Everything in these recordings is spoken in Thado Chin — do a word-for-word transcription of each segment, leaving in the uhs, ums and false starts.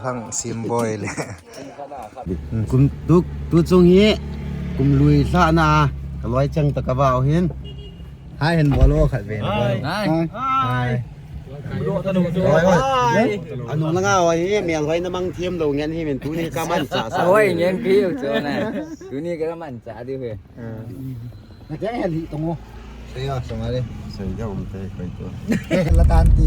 Hang sim boi le. Kum tu, tu chung hi kum lui lha na, ka loi chang ta ka vau hin. Hai hin bol o khat ven. Hai. Hai. Hai. Hai. Anung langa oi hi, mel hoi na mang thiam lo ngen hi min tuni ka man cha sa. Oi, ngen phi u chu na. Tuni ka man cha di hi. Na kya hel hi tong o. Sei ya, samari. Sei ya, um te, koi to. La tan ti.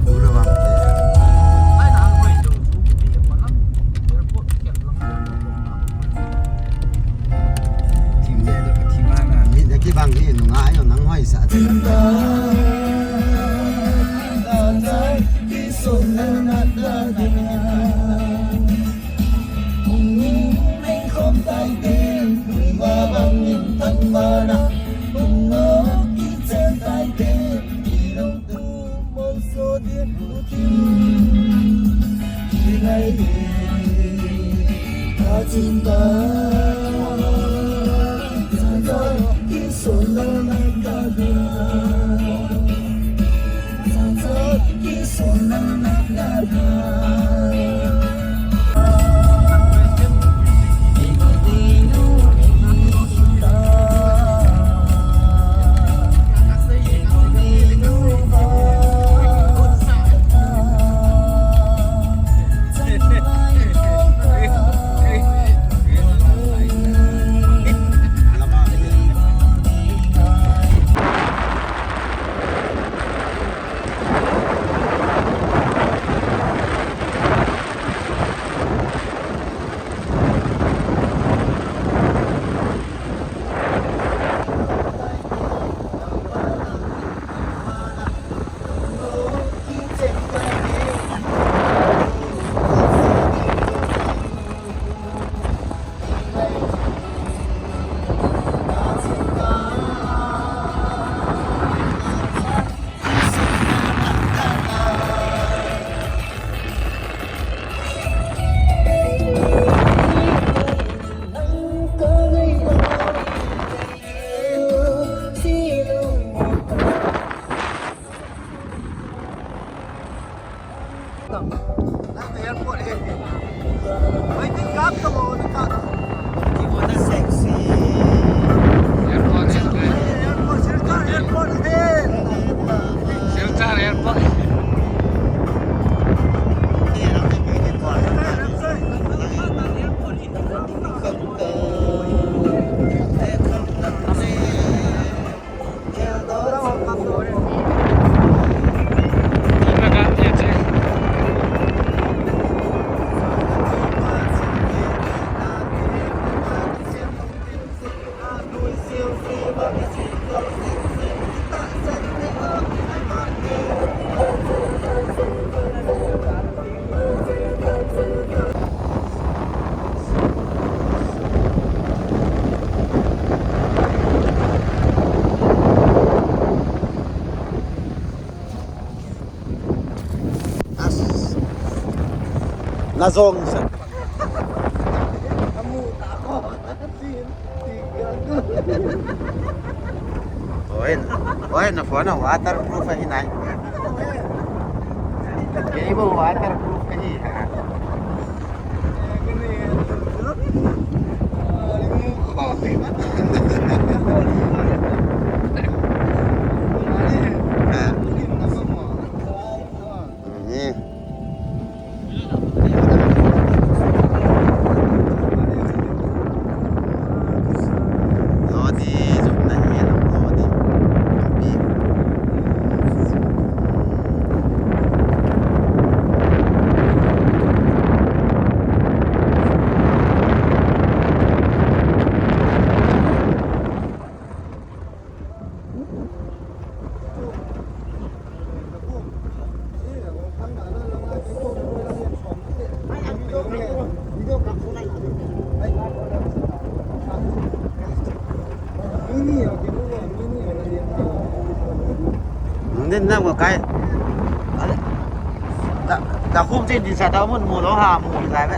Pura bang te. Thim le do, thim ana. Mi de ki bang ni, nunga yo nang hoi sa. As. Na zong sa. Oi, oi, na phone na waterproof ahi nai. Kei bo waterproof ahi. Nin na mo kai. Da, da khum tin din sa da mun mo lo ha mo kai ve.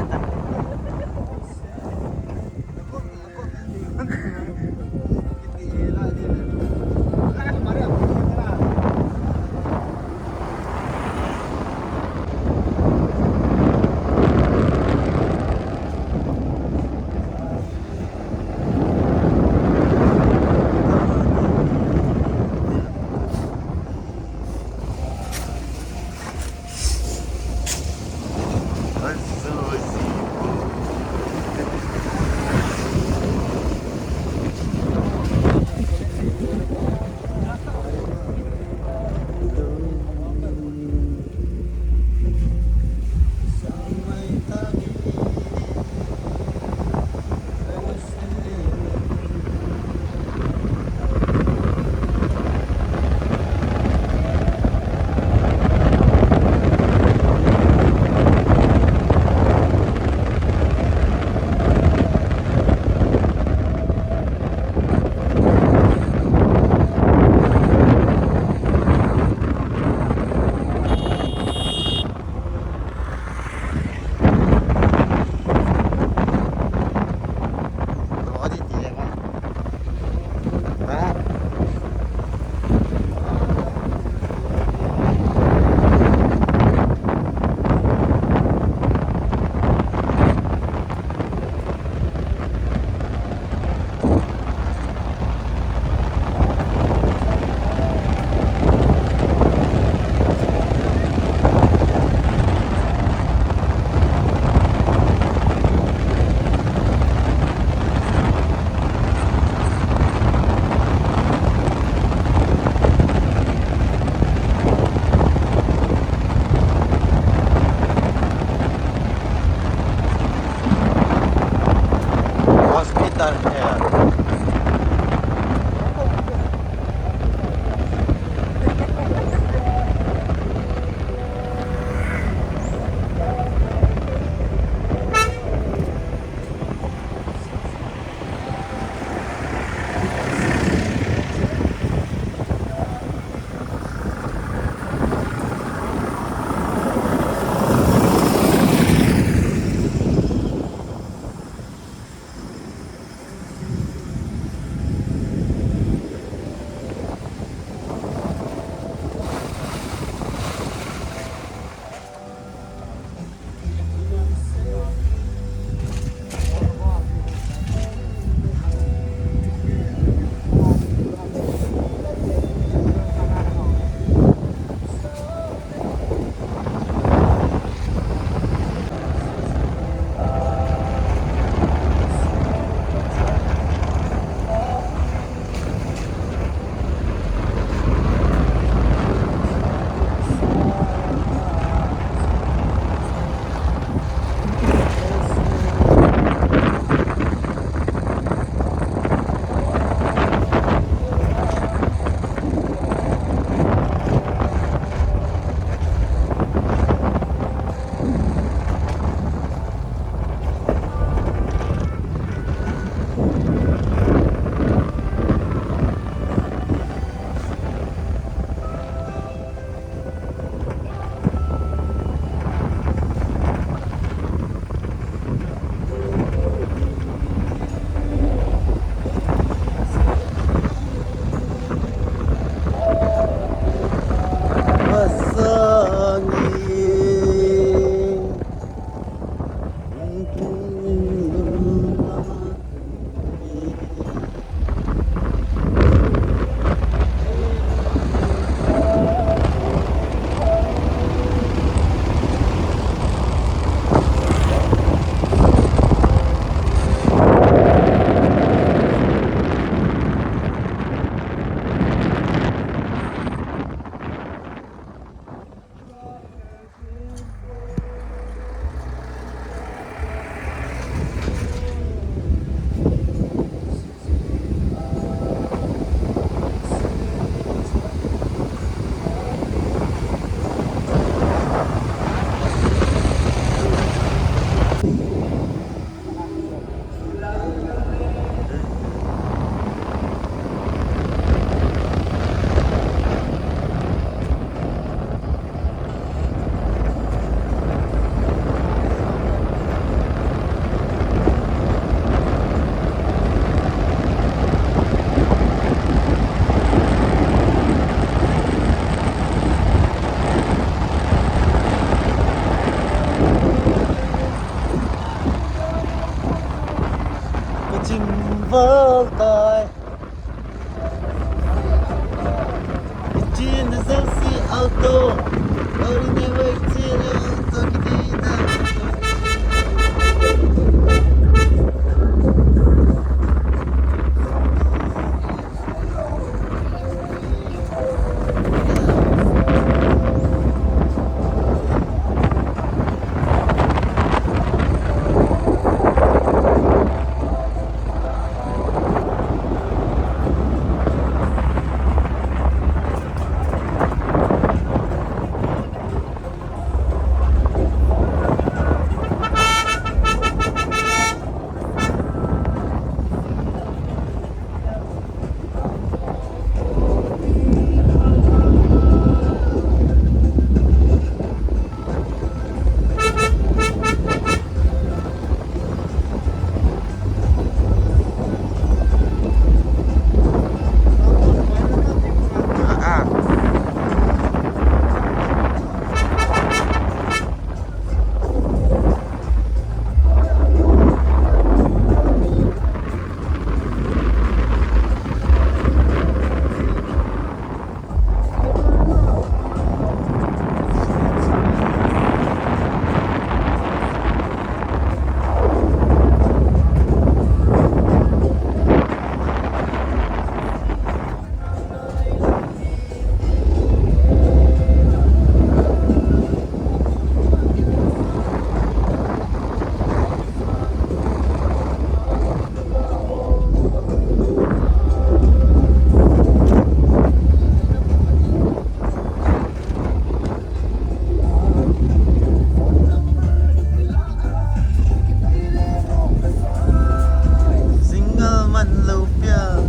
Single man lo pia,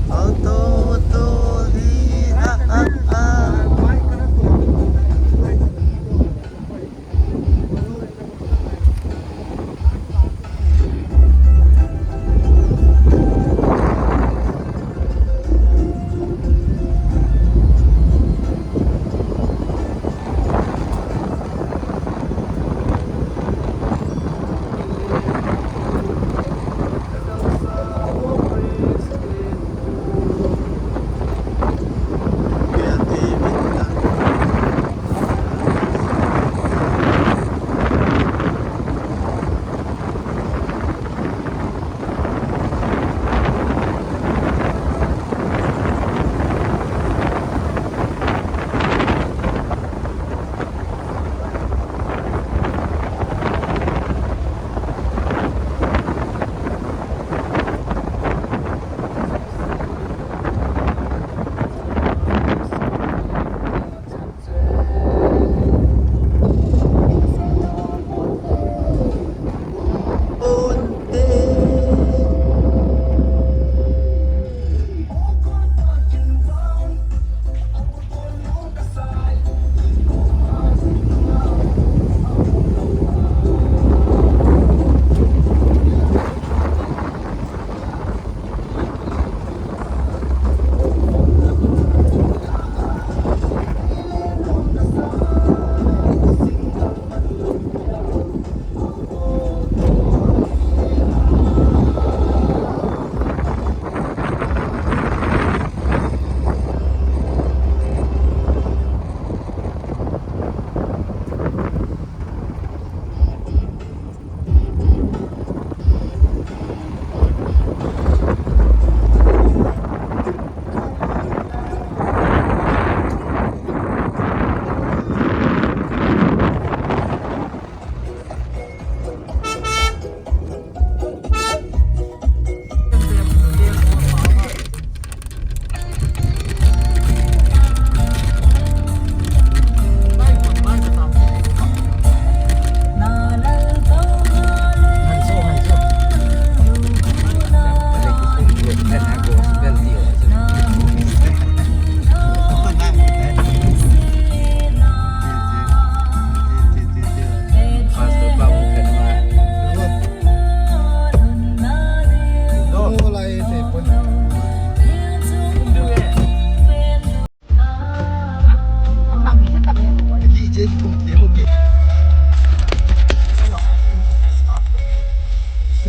auto, auto, hi, ha, ha, ha.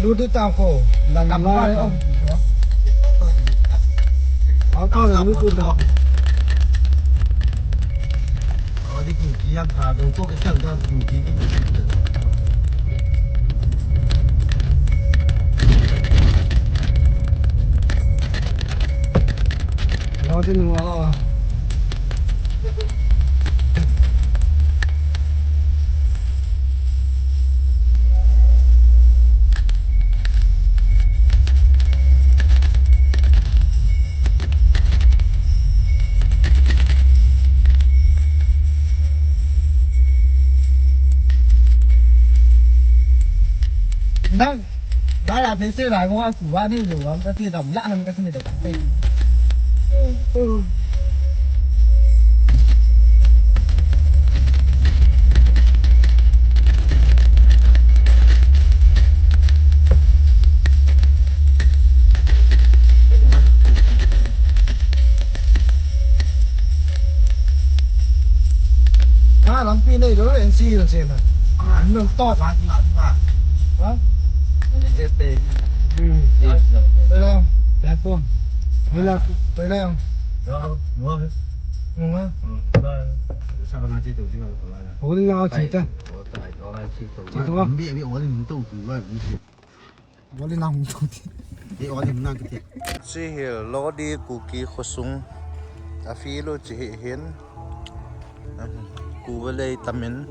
Lu tu tang ko, lang lang. Ang ko lu tu tang. Yang ha dong to ke chang dang ku ki. Lo din wa. Nang, ba la pe se la ko ku ba ni lo wa ka ti dam la nang ka ti ni da. Ha, lampi nei lo, N C Hill se na. An lo to. Ha? Hmm. Pe lang. Pe lang. Pe lang. Pe lang. Holi na chi ta. Chi to. Holi na hung to ti. Chi hi Lodi Kuki khosung. A fi lo chi hi hin. Ku va lei tamin.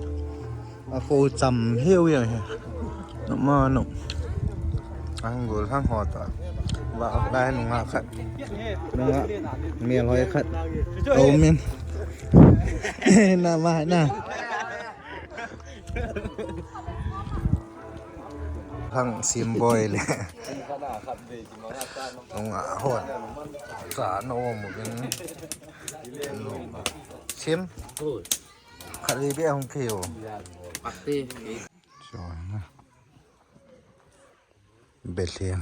A fo cham hiu hiu hi. Numa nu. Ang gol hang ho ta. Ba lai nunga khat. Nunga mel hoi khat. Omin. Na ma na. Hang sim boi le. Nunga hon. Sa no mu bin. Sim. Khat vei beh hung kei o. Pate. Chua na. Bethlehem.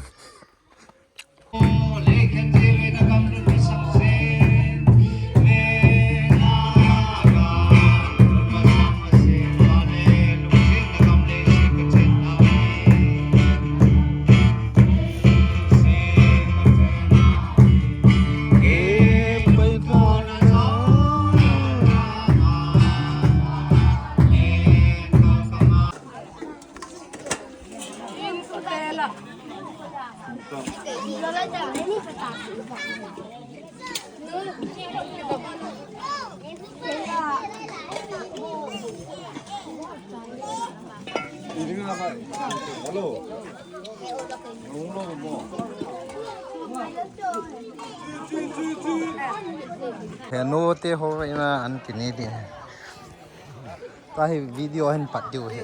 Hello. Henu te ho ina an kini di. Tahi video hin pat diu hi.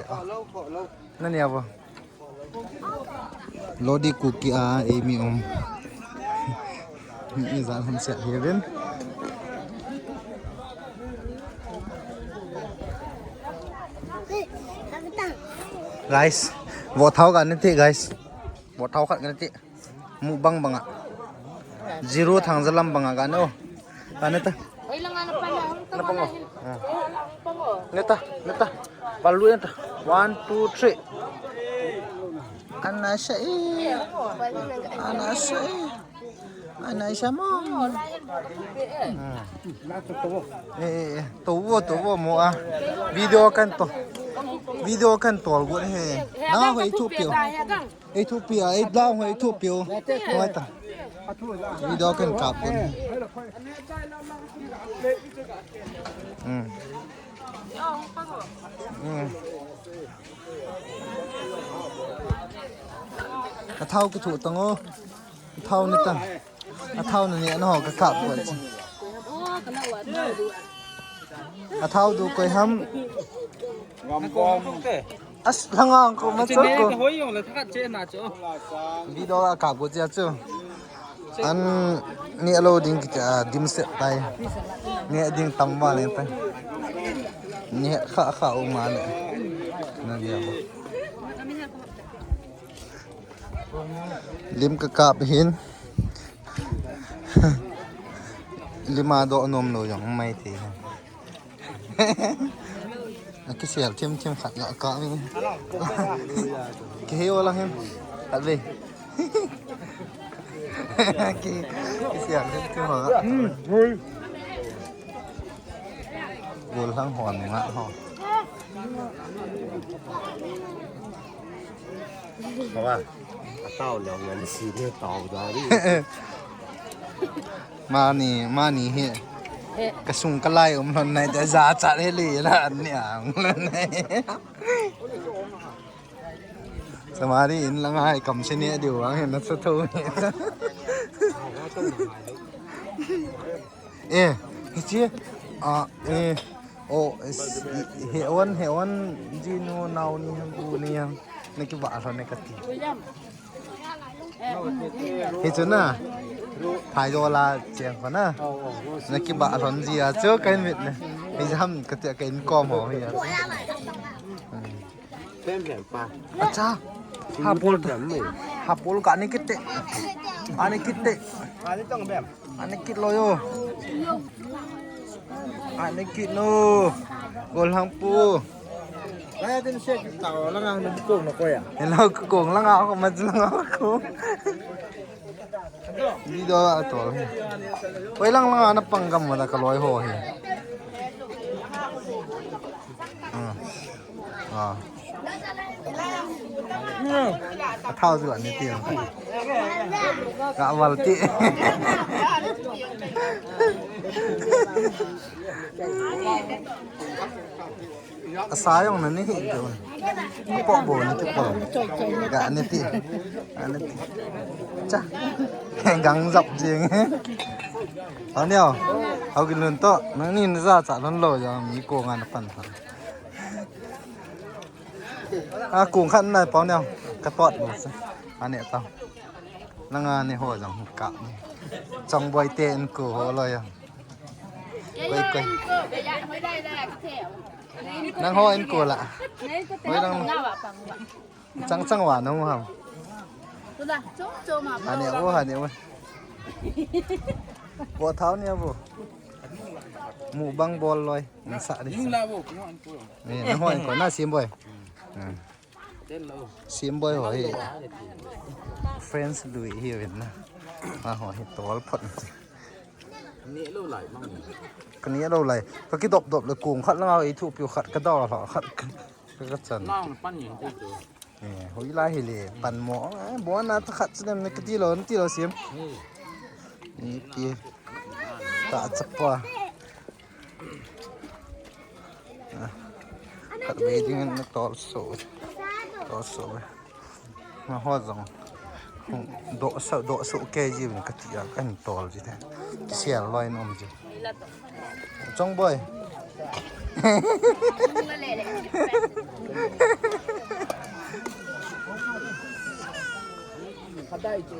Nani abo? Lodi Kuki a, ei mi um. Mi jan hum sia hi vin. Guys, vo thau kan ti guys. Vo thau khat kan ti. Mukbang banga. Zero thang zalam banga kan o. Kan ta. Oi, langa na panga, hong Na pang o. Panga. Ah. Neta, neta. Palu neta. One, two, three. Ana sa e. Ana sa e. Ana sa mo. Hmm. Eh, eh, eh. To wo, to wo mo a. Video kan to. Video kan to algo he. Na hoi thu pio. Ei thu pia, ei dang, ei thu pio. Hoi ta. Video kan kap pun. Hmm. Hmm. Ka thau ki thu tang o. Thau ni ta. A thau na ni, ana ho ka kap ko chi. A thau du koi ham. As langa ko ma cho ko. Video a kap ko chi a chu. An ni alo ding ki cha dim set tai. Ni ding tam ba le tai. Ni kha kha u ma le. Na dia. Lim ka kap hin. Lima do nom lo jong mai te. A kisel thim thim khat la ka mi. Ki he wala hin. Khat ve. Ki, kisel thim thim ho. Golhang hon nga ho. Kawa. Atao leo ngan si ne tao da ni. Mani, mani he. Kasung kalai um lhon nai te ja cha le le la an ni ang lhon nai. Samari in lang hai kam se ne diu ang he na sa tho. Eh, hichi, ah, eh, oh, he on, he on, jinu nao ni hang u ni hang, na kiba lhon ne kati. Hichu na, phai jo la cheng ko na, na kiba lhon ji a chu kain mit ne, hi jam kati kain kom ho hi a. Acha. Hapol. Hapol ka ani kit te. Ani kit te. Ani kit lo yo. Ani kit no. Golhang pu. Hello, kong langa ko, mat langa ko. Video a tol hi. Koi lang langa na pang gam ma da ka loi ho hi. Ah. Ah. A thao chu ani ti. Ka wal ti. Asa jong na ni hi jong. Apo bo ni ti po. Ga ni ti. Ani ti. Cha. Gang jap jing. Aneo. Hau kin lun to. Nang ni na ja cha lon lo ja mi ko nga na pan. A kung khat nai pau neo. Ka tot mo se. Ani tao. Langa ni ho jong ka ni. Chongboi te in ko ho lo ya. Koi, koi. Nang ho in ko la. Hoi nang. Chang chang wa nang ham. Hane o, hane o. Bo thao ni bo. Mukbang bol loi. Nang sa di. Ni nang ho in ko na sim boi. Hmm. Sim boi ho hi. Friends lui hi win na. Ma ho hi tol phot. Ka ni lo lai. Ka dop dop le kung khat langa i thu piu khat ka dau la khat ka, ka chan. Nang pan yin ti tu. Eh, hoi lai hi le pan mo. Eh, bo na ta khat chen na ka ti lo, ti lo sim. Ni ti. Ta chapa. Khat ve ding na tol so. Tol so. Ma ho jong. Doh so, doh so ke ji ka ti a kan tol ji te. Sial loi nom ji. Chongboi. Kadai chu.